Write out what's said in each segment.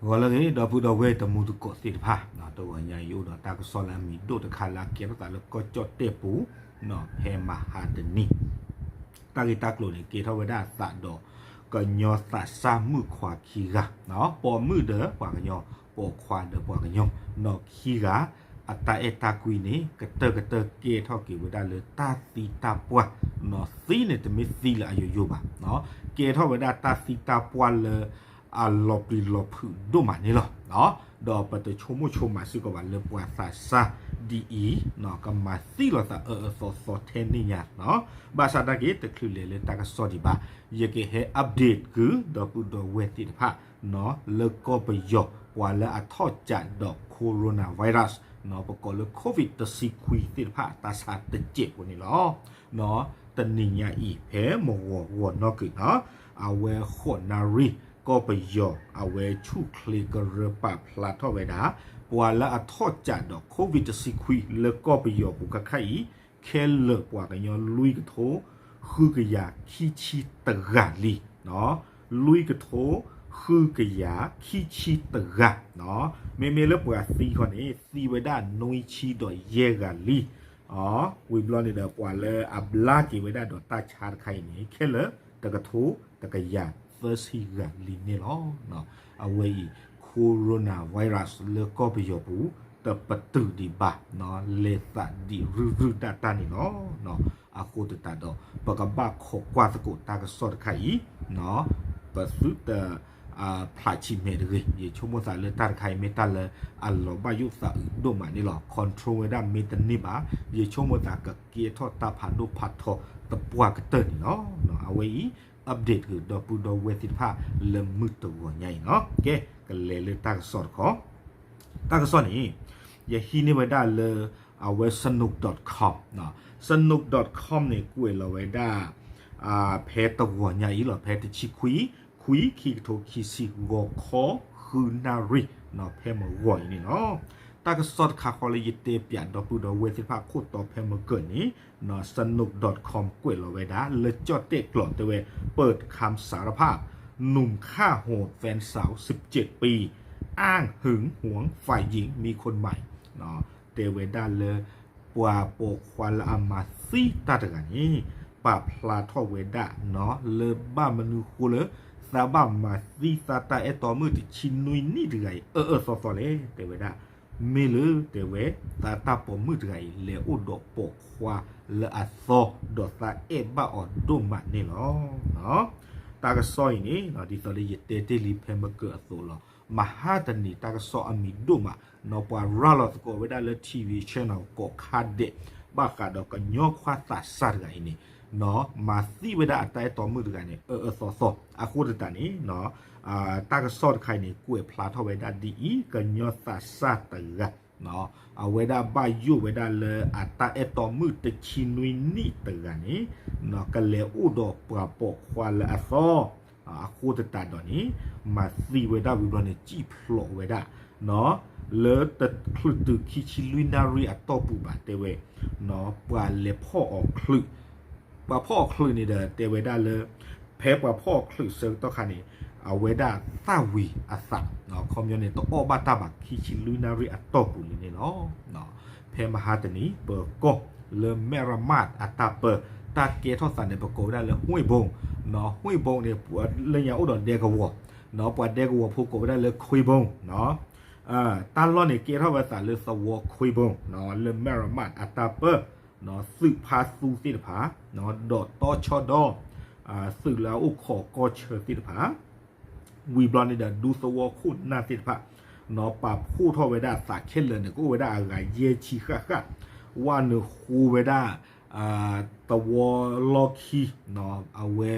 ဂီၤလၢအဂ့ၤ ဒီပုၢ်ဒီဝဲၢ်တံၤသကိးသ့ၣ်တဖၣ်, တဂီၤညါအံၤအိၣ်ဒီးတၢ်ကစီၣ်လၢအမံၤဒိၣ်တခါလၢအကဲထီၣ်သးလၢကီၢ်ကၠီၣ်တဲၣ်ပူၤ, ဖဲမဟါတနံၤ တၢ်ဂ့ၢ်တၢ်ကျိၤန့ၣ် ကဲထီၣ်ဝဲဒၣ်အသးဒီး ကညီသးစၢ်မုၣ်ခွါခံဂၤ, ပိာ်မုၣ်ဒီးပှၤကညီ, ပိာ်ခွါဒီးပှၤကညီ, နီၢ်ခံဂၤ အတၢ်အဲၣ်တၢ်ကွံန့ၣ် ကတၢၢ်ကတၢၢ်ကဲထီၣ်က့ၤဝဲဒၣ်လၢတၢ်သံတၢ်ပှၢ်, သံန့ၣ်တမ့ၢ်သံလၢအယိယိဘၣ်, ကဲထီၣ်ဝဲဒၣ်တၢ်သံတၢ်ပှၢ်လၢ အလီၤပျံၤလီၤဖုးဒိၣ်မးန့ၣ်လီၤ. ဒီးပတဆိကမိၣ်ဆိကမးစ့ၢ်ကီးဘၣ်လၢပှၤသးစၢ်ဒ်အံၤ ကမၤသံလိာ်သးအၢအၢသီသီထဲန့ၣ်ညါ, ဘၣ်ဆၣ်တၢ်က့ၤ တချုးလဲၤလၢတၢ်ကစီၣ်ဒံးဘၣ်, ယကဟဲ update ဃုာ်ဒီပုၢ်ဒီဝဲၢ်သ့ၣ်တဖၣ် လၢကီၢ်ပယီၤ ပှၤလၢအထီၣ်ကးဒီး coronavirus ပကိးလၢ COVID တဆံခွံသ့ၣ်တဖၣ် တၢ်ဆါတစဲးဖိန့ၣ်လီၤ. တနံၤညါအံၤ ဖဲမုၢ်ဂီၤဂီၤနီၢ်ကီၢ်န့ၣ် အဝဲဃိးနၣ်ရံၣ် ကီၢ်ပယီၤ အဝဲဆူၣ်ချ့ကရၢပာ်ဖျါထီၣ်ဝဲဒၣ် ပှၤလၢအထီၣ်ကးဒီး COVID တဆံခွံ လၢကီၢ်ပယီၤပူၤခဲခါအံၤ ခဲလၢာ်ပှၤကညီလွံၢ်ကထိ ဃုကယၤခံဆံတဂၤလံ, လွံၢ်ကထိ ဃုကယၤခံဆံတဂၤ, မ့မ့ၢ်လၢပှၤသံခီန့ၣ် သံဝဲဒၣ်နွံဆံဒီးယဲၢ်ဂၤလံ, ဝံၤဘျီန့ၣ်ဒီး ပှၤလၢအဘျါက့ၤဝဲဒၣ်ဒီးတၢ်ဆါတခါအံၤန့ၣ် ခဲလၢာ်တကထိတကယၤသၢဆံဂၤလံန့ၣ်လီၤ. အဝဲအံၤ coronavirus လၢကီၢ်ပယီၤပူၤ တပတုာ်ဒံးဘၣ်, လဲၤသးဒံးရုၢ်ရုၢ်တၢ်တၢ်န့ၣ်လီၤ. အဃိသတးဒီး ပကဘၣ်ခိးကွၢ်သကိးတၢ်ကစီၣ်တခါအံၤ, ပသုတ ဖျးဆံးမဲာ်တဂ့ၤ, ယဆိကမိၣ်သးလၢတၢ်တခါအံၤမ့ၢ်တၢ်လၢအလီၤဘၣ်ယိၣ်သးအုးဒိၣ်မးန့ၣ်လီၤ. control ဝဲဒၣ်မ့ၢ်တန့ၢ်ဘၣ် ယဆိကမိၣ်သးကကဲထီၣ်တၢ်ဖးဒိၣ်ဖးထီသပှၢ်ကတၢၢ်န့ၣ်လီၤ. အဝဲအံၤ update ဃုာ်ဒီပုၢ်ဒီဝဲၢ်သ့ၣ်တဖၣ်လၢမုၢ်တဂီၤညါအံၤလီၤ. ကဲ ကလဲၤလၢတၢ်ကစီၣ်တခီ တၢ်ကစီၣ်န့ၣ် ယဟံးန့ၢ်ဝဲဒၣ်လၢ အဝဲ Sanook dot com, Sanook dot com န့ၣ် ကွဲးလီၤဝဲဒၣ် ဖဲတဂီၤညါအံၤလီၤ, ဖဲတဆံခွံ ခွံ ခံကထိခံဆံ ဂီၤခီ ဃုနၣ်ရံၣ် ဖဲမုၢ်ဂီၤအံၤန့ၣ်လီၤ. တၢ်ကစီၣ်တခါဃီလၢယတဲပၠးဒီပုၢ်ဒီဝဲၢ်သ့ၣ်တဖၣ်ခိၣ်တီဖဲမုၢ်ဂီၤန့ၣ် Sanook dot com ကွဲးလီၤဝဲဒၣ် လၢကၠီၣ်တဲၣ်ကျိာ်တဲဝဲ เปิดคำสารภาพ หนุ่มฆ่าโหดแฟนสาว สิบเจ็ดปี อ้างหึงหวงฝ่ายหญิงมีคนใหม่ တဲဝဲဒၣ်လၢ ပှၤပိာ်ခွါလၢအမၤသံတၢ်တဂၤန့ၣ် ပာ်ဖျါထီၣ်ဝဲဒၣ် လၢဘၣ်မနုၤဃိလၢ သးဘၣ်မၤသံသးတၢ်အဲၣ်တီမုၣ်တဆံနွံနံၣ်တဂၤအံၤ အၢအၢသီသီလဲၣ် တဲဝဲဒၣ်, မ့ၢ်လၢတဲဝဲ သးတၢ်ပိာ်မုၣ်တဂၤအံၤ လဲၤအိၣ်ဒီးပိာ်ခွါလၢအသီ ဒီးသးအဲၣ်ဘၣ်အီၤဒိၣ်မးန့ၣ်လီၤ. တၢ်ကစီၣ်အံၤန့ၣ် ဒ်သိးလၢယတဲတ့ၢ်လံဖဲမုၢ်ဂီၤအသိးလီၤ. မဟါတနံၤတၢ်ကစီၣ်အမံၤဒိၣ်မး နီၢ်ပှၤရၤလီၤသကိးဝဲဒၣ်လၢ ထံၣ်ဝံၤဆဲနီၤ ကိးခါဒဲး ဘၣ်ဃးဒီးကညီခွါသးစၢ်တဂၤအံၤန့ၣ် မၤသံဝဲဒၣ်အတၢ်အဲၣ်တီမုၣ်တဂၤန့ၣ် အၢအၢသီသီ အဃိသတးန့ၣ် တၢ်ကစီၣ်တခါအံၤန့ၣ် ကွဲးဖျါထီၣ်ဝဲဒၣ်ဒ်အံၤ ကညီသးစၢ်တဂၤ အဝဲဒၣ်ဘၣ်ယိၣ်ဝဲဒၣ်လၢအတၢ်အဲၣ်တီမုၣ်တဆံနွံနံၣ်တဂၤန့ၣ် ကလဲၤအိၣ်ဒီးပှၤပိာ်ခွါလၢအသီ အဃိသတးဒီးန့ၣ် မၤသံဝဲဒၣ်ဝံၤဘျီန့ၣ် စံၣ်ဖျိးဝဲဒၣ် လၢတချုးတုၤခံဆံလွံၢ်နၣ်ရံၣ်အတီၢ်ပူၤဘၣ်တဲဝဲ ပှၤလဲၤဖီၣ်အီၤချုး ပှၤဖီၣ်အီၤချုးန့ၣ်ဒီး တဲဝဲဒၣ်လၢ ဖဲပှၤဖီၣ်အီၤချုးဆၢကတီၢ်ခါန့ၣ် အဝဲဒၣ်သၣ်ဝံၤအသး ခီပညီန့ၣ် တအီၣ်ဘၣ်တၢ်ဘၣ် ခံဆံလွံၢ်နၣ်ရံၣ်အတီၢ်ပူၤလံန့ၣ်လီၤ. ဖဲမဟါတနံၤ ပၢၤကီၢ်လၢမဲၢ်ရမၢ်အတၢ်ပၢ တၢ်ကဲထီၣ်သးန့ၣ် ပကိးဝဲဒၣ်လၢ ห้วยบง ห้วยบง န့ၣ် လၢညါအိၣ်ဒီးဒဲကဝီၤ ပှၤဒဲကဝီၤဖိကိးဝဲဒၣ်လၢ ခွေးဘုန်း တၢ်လီၢ်န့ၣ် ကဲထီၣ်ဝဲသးလၢသဝီခွေးဘုန်း လၢမဲၢ်ရမၢ်အတၢ်ပၢ သုးဖါသူသ့ၣ်တဖၣ် ဒီးတီဆီဒီ သုးလၢအအိၣ်ခိးကီၢ်ဆၢသ့ၣ်တဖၣ် ဝံၤဘျီန့ၣ်ဒီး ဒူသဝီခိၣ်နၢ်သ့ၣ်တဖၣ် ပာ်ဖှိၣ်ထီၣ်ဝဲဒၣ်သးခဲလၢာ်န့ၣ် ကအိၣ်ဝဲဒၣ်အဂၤယဲၢ်ဆံဃၣ်ဃၣ် ဝဲနုာ်ဃိဝဲဒၣ် သဝီလီၢ်ခံ အဝဲ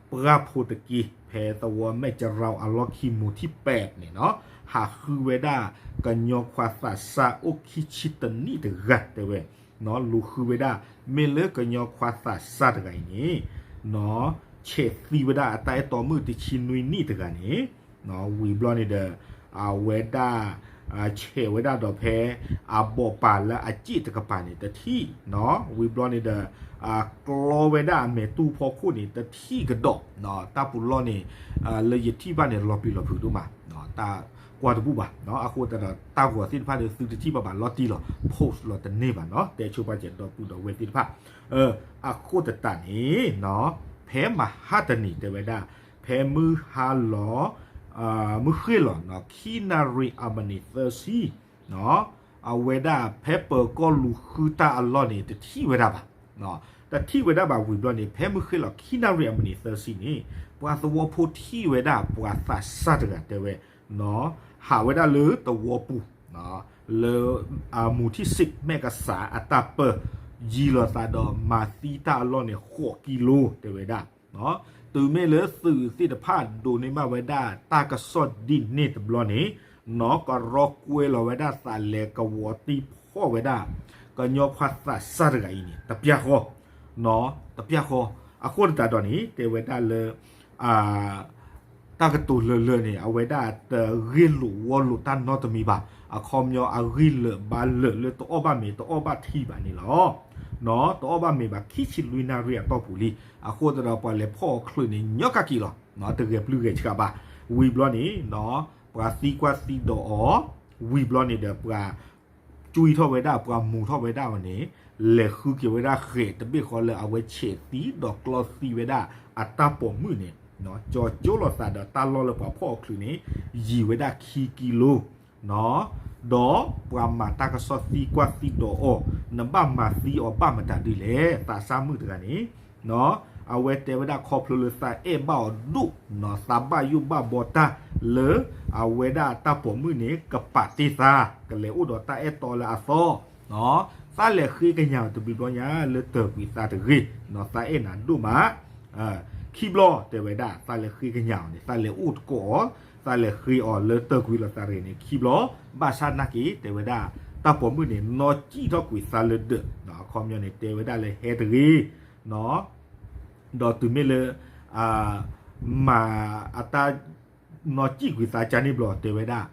ပှၢ်ဖိတက့ၢ် ဖဲသဝီမဲၢ်ကရၢအလီၢ်ခံ မူၤထံၣ်ပဲာ်န့ၣ် ဟးဃုဝဲဒၣ် ကညီခွါသးစၢ်အိၣ်ခံဆံတနံၣ်တဂၤတဲဝဲ လူၤဃုဝဲဒၣ် မ့ၢ်လၢကညီခွါသးစၢ်တဂၤအံၤန့ၣ် ဆဲးသံဝဲဒၣ်အတၢ်အဲၣ်တီမုၣ်တဆံနွံနံၣ်တဂၤန့ၣ် ဝံၤဘျီန့ၣ်ဒီး အဝဲဒၣ် ဆဲးဝဲဒၣ်ဒီးဖဲ အဘီၣ်ပာ်လၢအစ့ၣ်တကပၤန့ၣ် တထံၣ်, ဝံၤဘျီန့ၣ်ဒီး ကျီဝဲဒၣ်အမဲာ်တူၢ်ဖီခိၣ်န့ၣ် တထံၣ်ကဒီး, တၢ်ပူၤလီၢ်န့ၣ် လၢယထံၣ်ဘၣ်န့ၣ် လီၤပျံၤလီၤဖုးဒိၣ်မး, တၢ်ကွၢ်တဘူၣ်ဘၣ်, အဃိသတးဒီး တၢ်ဂီၤသ့ၣ်တဖၣ်န့ၣ် သုတထံၣ်ဘၣ်ဘၣ်လီၤတံၢ်လီၤ post လီၤတန့ၢ်ဘၣ်နီၤ, တဲဆိပာ်စၢၤဒီပုၢ်ဒီဝဲၢ်သ့ၣ်တဖၣ်, အဃိသတးန့ၣ် ဖဲမဟါတနံၤတဲဝဲဒၣ် ဖဲမုၢ်ဟါလီၤ မုၢ်ဃ့ၢ်လီၤ ခံနၣ်ရံၣ်အမံးနံးသၢဆံ အဝဲဒၣ်ဖဲပၢၤကီၢ်လူၤဃုတၢ်အလီၢ်န့ၣ် တထံၣ်ဝဲဒၣ်ဘၣ်, တထံၣ်ဝဲဒၣ်ဘၣ်ဝံၤဘျီန့ၣ် ဖဲမုၢ်ဃ့ၢ်လီၤခံနၣ်ရံၣ်အမံးနံးသၢဆံန့ၣ် ပှၤသဝီဖိထံၣ်ဝဲဒၣ်ပှၤသးစၢ်တဂၤတဲဝဲ ဟးဝဲဒၣ်လၢသဝီပူၤ လၢ အမူထံစ့းမဲာ်ကစၢ်အတၢ်ပၢ ယံၤလိာ်သးဒီးမၤသံတၢ်အလီၢ်န့ၣ် ဃိးကံလိ တဲဝဲဒၣ်, တုၤမ့ၢ်လၢသုးသ့ၣ်တဖၣ်ဒိးန့ၢ်ဘၣ်ဝဲဒၣ်တၢ်ကစီၣ်ဒ်န့ၣ်တဘျီန့ၣ် နီၢ်ကရီကွဲလီၤဝဲဒၣ်သးလဲၤကဝီၤတံၢ်ဖီၣ်ဝဲဒၣ် ကညီခွါသးစၢ်တဂၤအံၤန့ၣ် တပျၢ်ဃီ, တပျၢ်ဃီ, အဃိသတးဒီးန့ၣ် တဲဝဲဒၣ်လၢ တၢ်ကတိၤလၢလၢန့ၣ် အဝဲဒၣ်တဂ့ၢ်လိာ်ဝီလိာ်တၢ်နီတမံၤဘၣ်. အခီပညီအဂံၢ်လၢာ်ဘါလၢာ်လၢတအီၣ်ဘၣ်မ့ၤတအီၣ်ဘၣ်ထံဘၣ်န့ၣ်လီၤ. တအီၣ်ဘၣ်မ့ၤဘၣ် ခံဆံလွံၢ်နၣ်ရံၣ်အတီၢ်ပူၤလံ. အဃိသတးဒီးပှၤလဲၤဖီၣ်အီၤချုးန့ၣ် ညီကက့ၤလီၤ. တဂဲၤပျုၢ်ဂဲၤဆှးဘၣ်. ဝံၤဘျီန့ၣ် ပှၤသံကွၢ်သံဒိးအီၤ ဝံၤဘျီန့ၣ်ဒီးပှၤ ကွံထီၣ်ဝဲဒၣ် ပှၤမူၤထီၣ်ဝဲဒၣ်အီၤန့ၣ် လဲၤဃုက့ၤဝဲဒၣ်ဃဲးတဘ့ၣ်ဃီလၢအဝဲဆဲးသံဒီးကျီသံဝဲဒၣ်အတၢ်ပိာ်မုၣ်န့ၣ် ကၠီကၠိလိာ်သးဒီးတၢ်လီၢ်လၢပှၤဖီၣ်အီၤချုးန့ၣ် ယံၤဝဲဒၣ်ခံကံလိ ဒီးပှၤမၤတၢ်ကစီၣ်သံကွၢ်သံဒိးအီၤ နဘၣ်မၤသံအီၤဘၣ်မတၤဒ်လဲၣ် သးစၢ်မုၣ်တဂၤန့ၣ် အဝဲတဲဝဲဒၣ်ခီဖျိလၢသးအဲၣ်ဘၣ်အီၤဒိၣ် သးဘၣ်ယိၣ်ဘၣ်ဘီတၢ်လၢ အဝဲဒၣ်တၢ်ပိာ်မုၣ်န့ၣ် ကပာ်တ့ၢ်သး ကလဲၤအိၣ်ဒီးတၢ်အဲၣ်တီလၢအသီ သးလဲၤဃ့ကညးအီၤတဘျီဘျီညါလၢတၢၤကွံာ်သးတဂ့ၤ သးအဲၣ်နၤဒိၣ်မး ခံဘျီတဲဝဲဒၣ် သးလဲၤဃ့ကညးအီၤန့ၣ် သးလဲၤအိၣ်တကိးအီၤ သးလဲၤဃ့အီၤလၢတၢၤကွံာ်လိာ်သးတဂ့ၤန့ၣ် ခံဘျီ ဘၣ်ဆၣ်နာ်က့ၤတဲဝဲဒၣ် တၢ်ပိာ်မုၣ်န့ၣ် နီၢ်စံၣ်ထီၣ်ကွံာ်သးလၢဒၢး အခီပညီန့ၣ် တဲဝဲဒၣ်လၢဟဲတဂ့ၤ ဒီးတုၤမ့ၢ်လၢ မၤအတၢ် နီၢ်စံၣ်ကွံာ်သးကန့ၣ်ဘျီတဲဝဲဒၣ်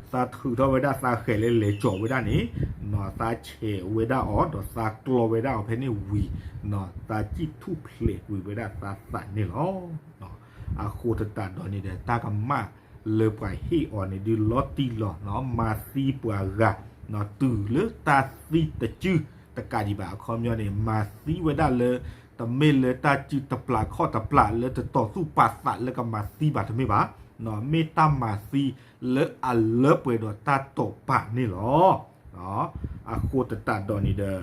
သးထုးထီၣ်ဝဲဒၣ်သးဃဲးလၢလဲၤကၠီၤဝဲဒၣ်န့ၣ် သးဆဲးဝဲဒၣ်အီၤ ဒီးသးကျီဝဲဒၣ်အီၤဖဲန့ၣ်ဝံၤ သးစံၣ်ထူၣ်ဖျဲးကွံာ်ဝဲဒၣ်သးသးန့ၣ်လီၤ. အဃိသတးဒီးန့ၣ်ဒီး တၢ်ကမၣ်လၢပှၤဟ့ၣ်အီၤန့ၣ်ဒုးလီၤတံၢ်လီၤ မၤသံပှၤဂၤ တုၤလၢတၢ်သံတစုတကးဒံးဘၣ် အခီပညီန့ၣ် မၤသံဝဲဒၣ်လၢ တမ့ၢ်လၢတၢ်စုတပျးခီၣ်တပျးလၢတတီၤသူၣ်ပာ်သးလၢကမၤသံဘၣ်တမ့ၢ်ဘၣ်, မ့ၢ်တၢ်မၤသံလၢအလၢပှဲၤဒီးတၢ်တိာ်ပာ်န့ၣ်လီၤ. အဃိသတးဒီးန့ၣ်ဒီး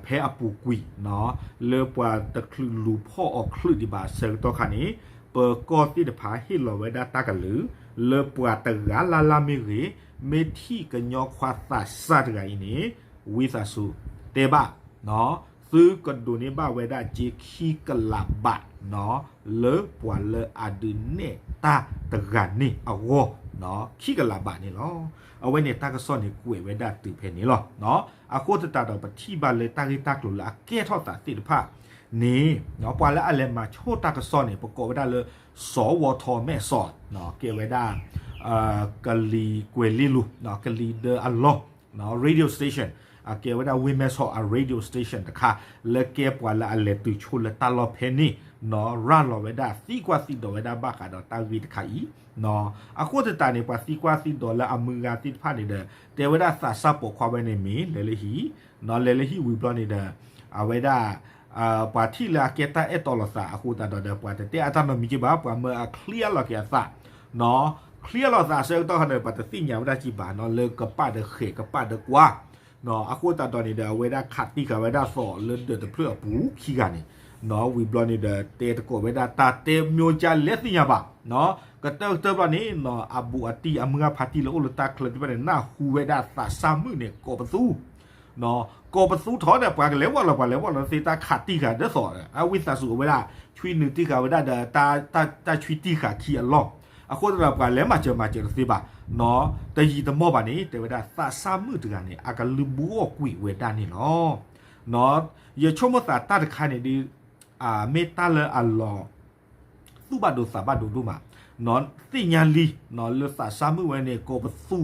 ဖဲအပူၤကွံာ် လၢပှၤတချုးလူၤဖီၣ်အီၤချုးဒံးဘၣ်အဆၢကတီၢ်ခါန့ၣ် ပၢၤကီၢ်သ့ၣ်တဖၣ်ဟ့ၣ်လီၤဝဲဒၣ်တၢ်ကလုၢ် လၢပှၤတဂၤလၢ်လၢ်မ့ၢ်ဂ့ၤ မ့ၢ်ထံၣ်ကညီခွါသးစၢ်တဂၤအံၤန့ၣ် ဝံသးစူၤ တဲဘၣ် သုကဒိးန့ၢ်ဘၣ်ဝဲဒၣ်စ့ခံကလးဘး လၢပှၤလၢအဒုးနဲၣ်တၢ်တဂၤန့ၣ်အဂီၢ် ခံကလးဘးန့ၣ်လီၤ. အဝဲန့ၣ်တၢ်ကစီၣ်န့ၣ်ကွဲးဝဲဒၣ်တုၤဖဲန့ၣ်လီၤ. အဃိသတးဒီးပထံၣ်ဘၣ်လၢတၢ်ဂ့ၢ်တၢ်ကျိၤလၢအကဲထီၣ်သးသ့ၣ်တဖၣ်န့ၣ် ပှၤလၢအလဲၤမၤဆိၣ်တၢ်ကစီၣ်န့ၣ် ပကိးဝဲဒၣ်လၢ စီၤဝီၤထီၣ်မဲာ်စီၤ ကဲဝဲဒၣ် ကလံၤကွဲၤလ့လိၤ ကလံၤဒၢအလီၢ် radio station အကဲဝဲဒၣ်ဝ့ၢ်မဲၢ်ဆီးအ radio station တခါ လၢကဲပှၤလၢအလဲၤတုၤဆိလၢတၢ်လီၢ်ဖဲန့ၣ် နီၢ်ရၤလီၤဝဲဒၣ်သံကွၢ်သံဒိးဝဲဒၣ်ဘၣ်ဃးဒီးတၢ်ဂ့ၢ်တခါအံၤ အဃိသတးန့ၣ် ပှၤသံကွၢ်သံဒိးလၢအမုၢ်ဂၤသ့ၣ်တဖၣ်န့ၣ်ဒီး တဲဝဲဒၣ်သးစၢ်ပိာ်ခွါဝဲန့ၣ်မ့ၢ်လဲၤလၢဟံၣ် လဲၤလၢဟံၣ်ဝံၤဘျီန့ၣ်ဒီး အဝဲဒၣ် ပှၤထံၣ်လၢအကဲတၢ်အဲၣ်တီလိာ်သးအဃိသတးဒီး ပှၤတတဲအတၢ်နီတမံၤက့ဘၣ် ပှၤမၢအချံအလီၤက့ၤအသး ချံအလီၤသးအဆၢကတီၢ်ခါန့ၣ် ပှၤတသ့ၣ်ညါဝဲဒၣ်က့ဘၣ်နီၤ လၢကပာ်ဒီးဃဲးကပာ်ဒီးကွၢ် အဃိသတးဒီးန့ၣ်ဒီး အဝဲဒၣ်ခးတံၢ်ဃာ်ဝဲဒၣ်သီးလၢဒၢးတဖျၢၣ်အပူၤခံဂၤန့ၣ် ဝံၤဘျီန့ၣ်ဒီး တဲတကိးဝဲဒၣ်တၢ်တဲမျိုးကလဲသ့ၣ်ညါဘၣ် ကတၢၢ်ကတၢၢ်ဘျီန့ၣ် အဘူးအတံၢ်အမုၢ်ဂၤဖါတံၢ်လၢအိၣ်လၢတၢ်ချၢသ့ၣ်တဖၣ်န့ၣ် နၢ်ဟူဝဲဒၣ်သးစၢ်မုၣ်န့ၣ် ကိးပသူ ကိးပသူထီၣ်ဒီး ပှၤကလဲၤဝဲလီၤ ပှၤလဲၤဝဲလီၤသ့တၢ်ခးတံၢ်ဃာ်ဒၢသီး အဝံသးစူၤအဝဲဒၣ် ဆွံနုာ်တံၢ်ဃာ်ဝဲဒၣ်ဒီး တၢ်ဆွံတံၢ်ဃာ်ခံအလီၢ် အဃိသတးဒီး ပှၤလဲၤမၤစၢၤမၤစၢၤတသ့ဘၣ် တယံာ်တမီၢ်ဘၣ်န့ၣ် တဲဝဲဒၣ်သးစၢ်မုၣ်တဂၤန့ၣ် အကလုၢ်ဘှီၣ်ကွံာ်ဝဲဒၣ်န့ၣ်လီၤ. ယဆိကမိၣ်သးတၢ်တခါန့ၣ်ဒ် မ့ၢ်တၢ်လၢအလီၤ သူၣ်ဘၣ်ဒိသးဘၣ်ဒိဒိၣ်မး သ့ၣ်ညါလံ လၢသးစၢ်မုၣ်ဝဲန့ၣ် ကိးပသူ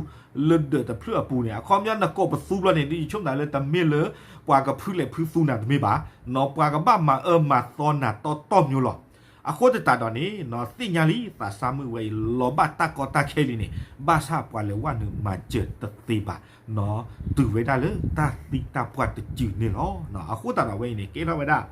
လၢဒၢးတဖျၢၣ်အပူၤန့ၣ် အခီပညီနကိးပသူဘျီန့ၣ် ဒ်ယဆိကမိၣ်လၢတမ့ၢ်လၢ ပှၤကဖုလဲၤဖုသူနၤတမ့ၢ်ဘၣ်, ပှၤကဘၣ်မၤအၢမၤသီနၤတီတီမၠိလီၤ. အဃိသတးဒီးန့ၣ် သ့ၣ်ညါလံ သးစၢ်မုၣ်ဝဲအံၤ လီၤဘၣ်တၢ်ကီတၢ်ခဲလံန့ၣ် ဘၣ်ဆၣ်ပှၤလဲၤဝဲနုာ်မၤစၢၤတသ့ဘၣ် တုၤဝဲဒၣ်လၢတၢ်သံတၢ်ပှၢ်တစုန့ၣ်လီၤ. အဃိသတးဒီးဝဲအံၤန့ၣ် ကဲထီၣ်ဝဲဒၣ်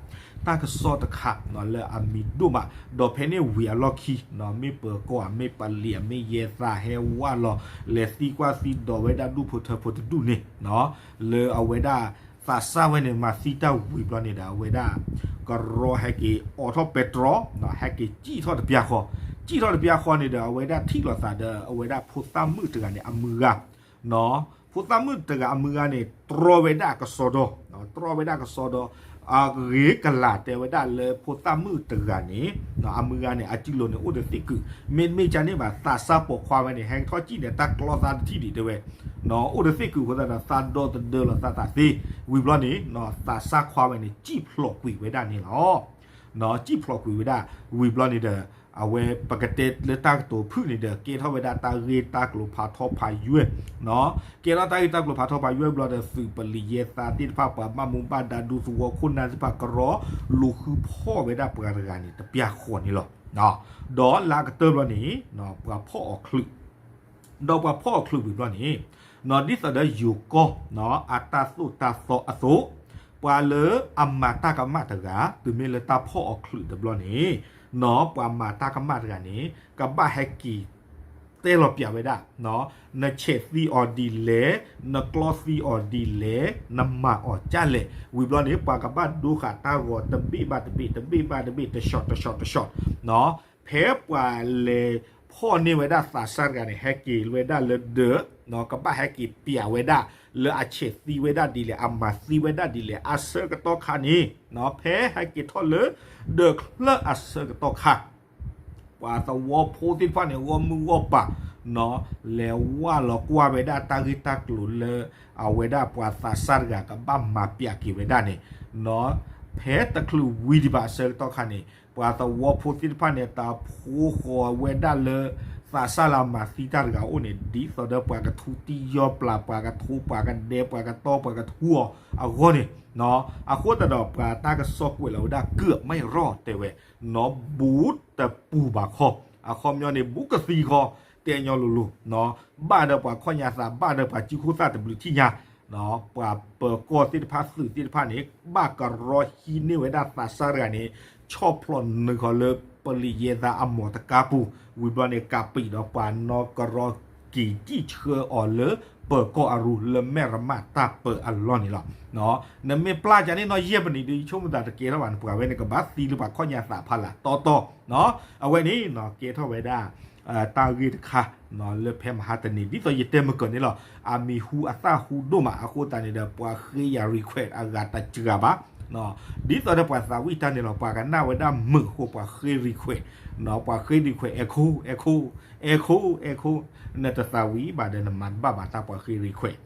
တၢ်ကစီၣ်တခါ လၢအမံၤဒိၣ်မး ဒီးဖဲန့ၣ်ဝံၤအလီၢ်ခံ မ့ၢ်ပၢၤကီၢ် မ့ၢ်ပလံၤ မ့ၢ်ယဲသးဟဲဝးလီၤ လဲၤသံကွၢ်သံဒိးဝဲဒၣ်ဒူၣ်ဖိထၢဖိတဒူၣ်န့ၣ် လၢအဝဲဒၣ် သးစၢ်ဝဲန့ၣ် မၤသံတၢ်ဝံၤဘျီန့ၣ်ဒီး အဝဲဒၣ် ကရီဟဲက့ၤအိးထီၣ်ပဲတြီ ဟဲက့ၤစံၣ်ထီၣ်တပျၢ်ဃီ, စံၣ်ထီၣ်တပျၢ်ဃီန့ၣ်ဒီး အဝဲဒၣ်ထံၣ်လိာ်သးဒီး အဝဲဒၣ်ဖိသၣ်မုၣ်တဂၤန့ၣ် အမုၢ်ဂၤ ဖိသၣ်မုၣ်တဂၤအမုၢ်ဂၤန့ၣ် တြီဝဲဒၣ်ကစီဒီ, တြီဝဲဒၣ်ကစီဒီ, အဂ့ၤကလာ်တဲဝဲဒၣ်လၢဖိသၣ်မုၣ်တဂၤန့ၣ် အမုၢ်ဂၤန့ၣ် အစုလိၤန့ၣ်အိၣ်ဒီးသ့ၣ်ကုာ်, မ့တမ့ၢ်ကန့ၣ်ဘၣ် သးစၢ်ပိာ်ခွါဝဲန့ၣ် ဟဲထီၣ်စံၣ်န့ၣ် တၢ်ကျီသးတထံၣ်ဒံးတဲဝဲ, အိၣ်ဒီးသ့ၣ်ကုာ်အဃိသတးဒီး သးဒီသဒၢလီၤသးသးသ့, ဝံၤဘျီန့ၣ် သးစၢ်ခွါဝဲန့ၣ် စံၣ်ဖျိးကွံာ်ဝဲဒၣ်န့ၣ်လီၤ. စံၣ်ဖျိးကွံာ်ဝဲဒၣ် ဝံၤဘျီန့ၣ်ဒီး အဝဲပကတဲလၢတၢ်ကတိၤဖုၣ်န့ၣ်ဒီး ကဲထီၣ်ဝဲဒၣ်တၢ်ဂ့ၢ်တၢ်ကျိၤဖးထီဖးယွဲၢ်, ကဲထီၣ်တၢ်ဂ့ၢ်တၢ်ကျိၤဖးထီဖးယွဲၢ်ဘျီဒီး သုးပလံၤယဲသးသ့ၣ်တဖၣ် ပှၤဘၣ်မူဘၣ်ဒါဒူသဝီခိၣ်နၢ်သ့ၣ်တဖၣ် ကရီလူၤဃုဖီၣ်ဝဲဒၣ်ပှၤတဂၤန့ၣ် တပျၢ်ဃီန့ၣ်လီၤ. ဒီးလၢအကတၢၢ်ဘျီန့ၣ် ပှၤဖီၣ်အီၤချုး ဒီးပှၤဖီၣ်အီၤချုးဝံၤဘျီန့ၣ် ဒ်သိးဒီးယိၤကီၢ် အတၢ်သိၣ်တၢ်သီအသိး ပှၤလၢအမၤတၢ်ကမၣ်တဂၤ တုၤမ့ၢ်လၢတၢ်ဖီၣ်အီၤချုးတဘျီန့ၣ် ပှၤမၤတၢ်ကမၣ်တဂၤန့ၣ် ကဘၣ်ဟဲက့ၤတဲလီၤပျးဝဲဒၣ် နဆဲးသံအီၤဒ်လဲၣ်, နကျီသံအီၤဒ်လဲၣ်, နမၤအီၤကၢ်လဲၣ်, ဝံၤဘျီန့ၣ် ပှၤကဘၣ်ဒိဃာ်တၢ်ဂီၤတဘ့ၣ်ဘၣ်တဘ့ၣ်, တဘ့ၣ်ဘၣ်တဘ့ၣ်, တ shot တ shot တ shot ဖဲပှၤလဲၤဖီၣ်န့ၢ်ဝဲဒၣ်သးစၢ်တဂၤန့ၣ် ဟဲက့ၤဝဲဒၣ်လၢဒၢး, ကဘၣ်ဟဲက့ၤပျးဝဲဒၣ် လၢအဆဲးသံဝဲဒၣ်ဒ်လဲၣ်, အမၤသံဝဲဒၣ်ဒ်လဲၣ်, အဆၢကတီၢ်ခါန့ၣ် ဖဲဟဲက့ၤထီၣ်လၢ ဒၢးချၢၣ်အဆၢကတီၢ်ခါ ပှၤသဝီဖိသ့ၣ်တဖၣ်န့ၣ် ဂီၢ်မုၢ်ဂီၢ်ပၤ လဲၤဝးလီၤကွၢ်ဝဲဒၣ်တၢ်ဂ့ၢ်တၢ်ကျိၤလၢ အဝဲဒၣ်ပှၤသးစၢ်တဂၤကဘၣ်မၤပျးက့ၤဝဲဒၣ်န့ၣ် ဖဲတချုးဝံၤဒံးဘၣ်အဆၢကတီၢ်ခါန့ၣ် ပှၤသဝီဖိသ့ၣ်တဖၣ်န့ၣ် တၢ်ဖှိဃီၤဝဲဒၣ်လၢ သးစၢ်လၢအမၤသံတၢ်တဂၤအအိၣ်န့ၣ် ဒ်သိးဒီးပှၤကထူတံၢ်ယီၢ်ပျၢ် ပှၤကထိ ပှၤကဒဲ ပှၤကတီ ပှၤကထူအီၤအဂီၢ်န့ၣ် အဃိသတးဒီးပှၤတၢ်ကစီၣ်ကွဲးလီၤဝဲဒၣ် เกือบไม่รอด တဲဝဲ ဘူးတပူၤဘၣ်ခီ, အခီပညီန့ၣ် ဘူးကသံခီ တဲညီလိၤလိၤ ဘၣ်ဒီးပှၤခီၣ်ညါသး ဘၣ်ဒီးပှၤစုခိၣ်သၣ်တဘျုးထံၣ်ညါ ပှၤပၢၤကီၢ်သ့ၣ်တဖၣ် သုးသ့ၣ်တဖၣ်န့ၣ် ဘၣ်ကရီဟံးန့ၢ်ဝဲဒၣ်သးစၢ်တဂၤန့ၣ် ဆီၣ်ဖျိးနုာ်ဃီၤလၢပလံၤယဲသးအမီၢ်တကါပူၤ ဝံၤဘျီန့ၣ် ကးပံာ်ဒီးပှၤနီၢ်ကရီက့ၤစံၣ်ဆှၢအီၤလၢပၢၤကီၢ်အရူ လၢမဲၢ်ရမၣ်တၢ်ပၢအလီၢ်န့ၣ်လီၤ. နမ့ၢ်ပျၢ်ကန့ၣ်နီၢ်ယဲၢ်ပနံးဒီး ယဆိကမိၣ်သးတကဲထီၣ်ဘၣ်န့ၣ် ပှၤဝဲန့ၣ် ကဘၣ်သံလၢပှၤခီၣ်ညါသးဖးလၢ်တီတီ အဝဲန့ၣ် ကဲထီၣ်ဝဲဒၣ် တၢ်ဂ့ၢ်တခါ လၢဖဲမဟါတနံၤ ဒ်သိးယတဲမုၢ်ကၢၤန့ၣ်လီၤ. အမံၤဟူအသၣ်ဟူဒိၣ်မး အဃိသတးန့ၣ်ဒီး ပှၤဃ့ယၤ request အဂၤတစှၤဘၣ်. ဒ်သိးဒီးပှၤသးဝံၣ်တၢ်န့ၣ်လီၤ ပှၤကနၣ်ဝဲဒၣ်မုာ်အဃိ ပှၤဃ့ request, ပှၤဃ့ request echo echo echo echo နတသးဝံၣ်ဘၣ်ဒီးနမၤတဘၣ်ဘၣ်တၢ်ပှၤဃ့ request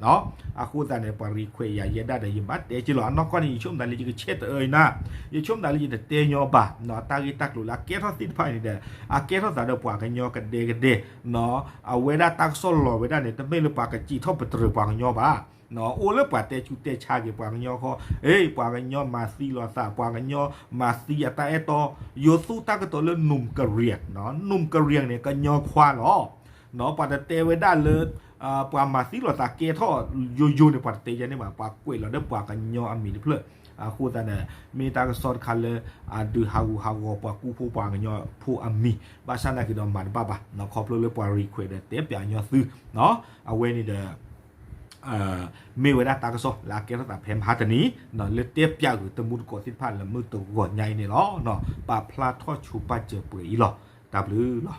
အဃိသတးန့ၣ် ပှၤ request ယၤယဲဒၣ်ဒီး ယဘၣ်တဲက့ၤလီၤ. အနီၢ်ကီၢ်န့ၣ် ယဆိကမိၣ်သးလၢယကဆဲးတအၢအံၤနၤ, ယဆိကမိၣ်သးလၢယတတဲညီဘၣ် တၢ်ဂ့ၢ်တၢ်ကျိၤလၢအကဲထီၣ်သ့ၣ်တဖၣ်န့ၣ်ဒီး အကဲထီၣ်သးဒီးပှၤကညီကဒဲကဒဲ အဝဲဒၣ်တၢ်ကစီၣ်လီၤဝဲဒၣ်န့ၣ် တမ့ၢ်လၢပှၤကစံးထီၣ်ပတြၢၤပှၤကညီဘၣ်. အိၣ်လၢပှၤတဲဆူးတဲဆါက့ၤပှၤကညီဃီ, အ့ ပှၤကညီမၤသံလိာ်သး ပှၤကညီမၤသံအတၢ်အဲၣ်တီ, ယိၤသူတၢ်ကတိၤလၢ နူၢ်ကရံၣ်, နူၢ်ကရံၣ်န့ၣ် ကညီခွါလီၤ. ပှၤတတဲဝဲဒၣ်လၢ ပှၤမၤသံလိာ်သးကဲထီၣ်ယိယိန့ၣ် ပှၤတတဲယဲန့ၣ်ဘၣ်, ပှၤကွဲးလီၤဒီးပှၤကညီအမံၤတဖျၢၣ်. အဃိသတးန့ၣ် မ့ၢ်တၢ်ကစီၣ်တခါလၢ အဒုးဟးဂူာ်ဟးဂီၤပှၤကူဖိပှၤကညီဖိအမံၤ, ဘၣ်ဆၣ်သနာ်က့ဒီးမၤတဘၣ်ဘၣ်, ခီဖျိလၢပှၤ request ဒီးတဲပၠးညီသု, အဝဲန့ၣ်ဒီး မ့ၢ်ဝဲဒၣ်တၢ်ကစီၣ်လၢအကဲထီၣ်သးဖဲမဟါတနံၤ လၢတဲပၠးဂုာ်တမူတကိးသ့ၣ်တဖၣ်လၢမုၢ်တဂီၤညါအံၤန့ၣ်လီၤ. ပာ်ဖျါထီၣ်ဆိပာ်စၢၤပှဲၤအံၤလီၤ. တၢ်ဘျုးလီၤ.